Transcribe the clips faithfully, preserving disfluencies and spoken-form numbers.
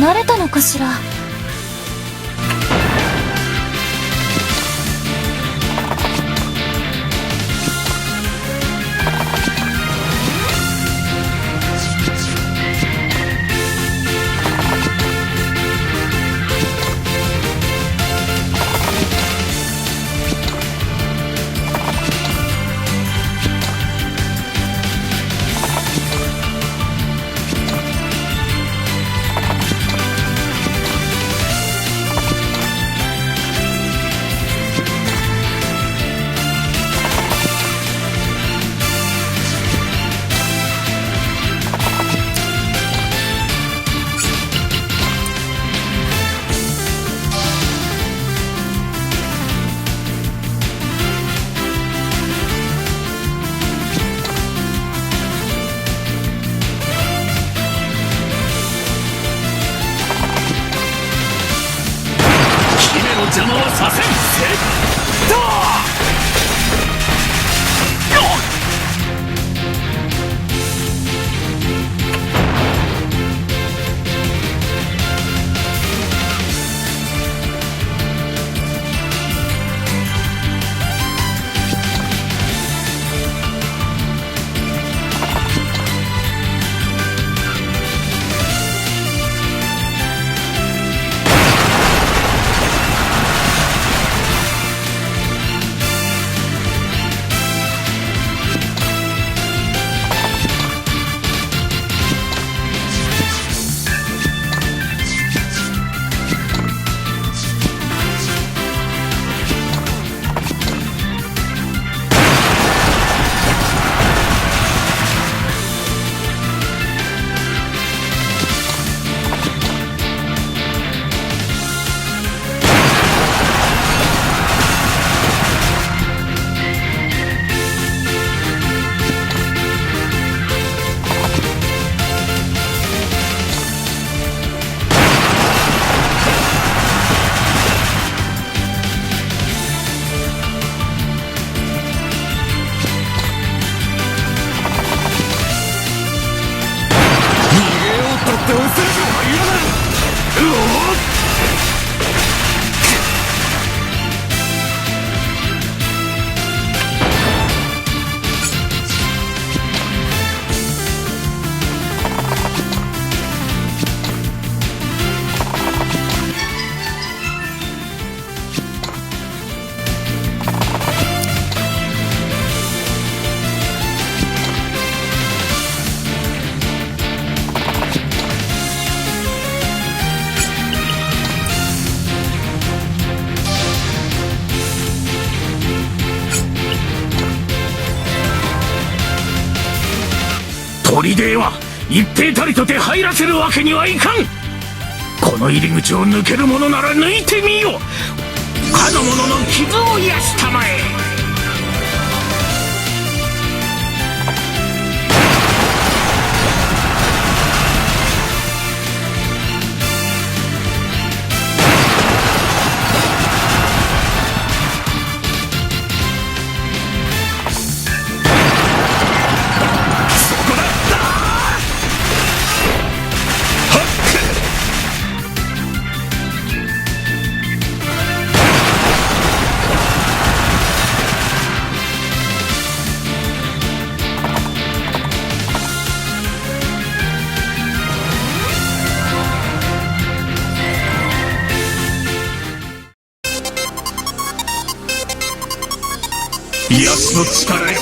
慣れたのかしら？ 姫の邪魔はさせん。セット！逃げようったって恐れても入らない。うおっ！砦へは一兵たりとて入らせるわけにはいかん。この入り口を抜けるものなら、抜いてみよ。かの者の傷を癒したまえ。癒しの力よ。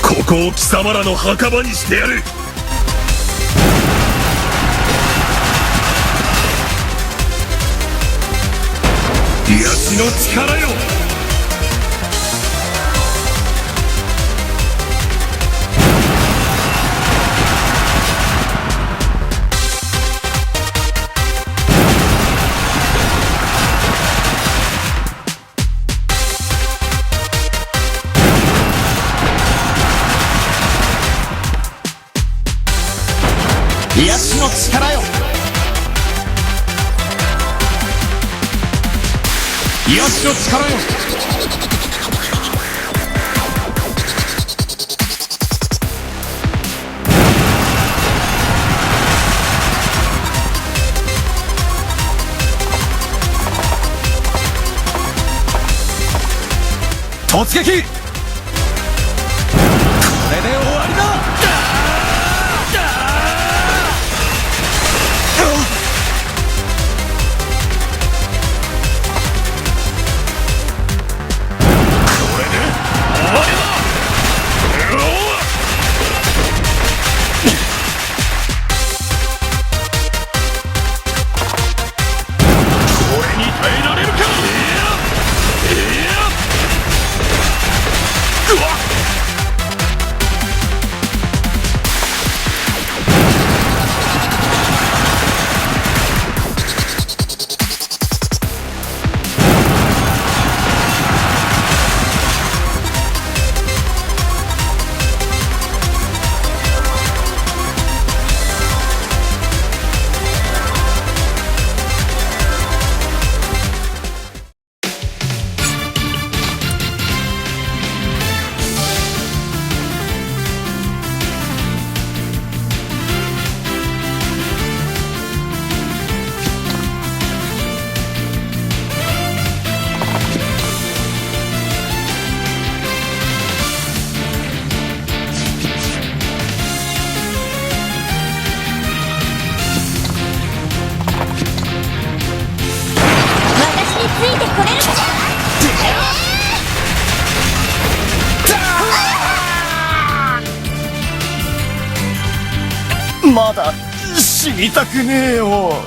ここを貴様らの墓場にしてやる。癒しの力よ。癒しの力よ。癒しの力よ。突撃！これで終わりだ！これで終わりだ！これに耐えられるか！いや！いや！うわっ！私についてこれるかな？まだ死にたくねえよ。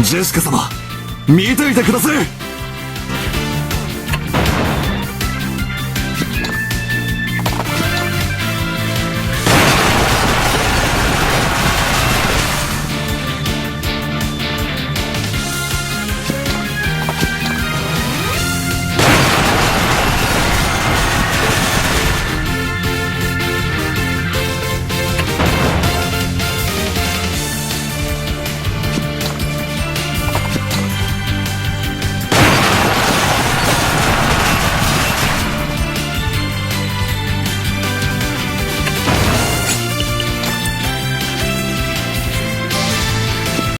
ジェシカ様、見ていてください。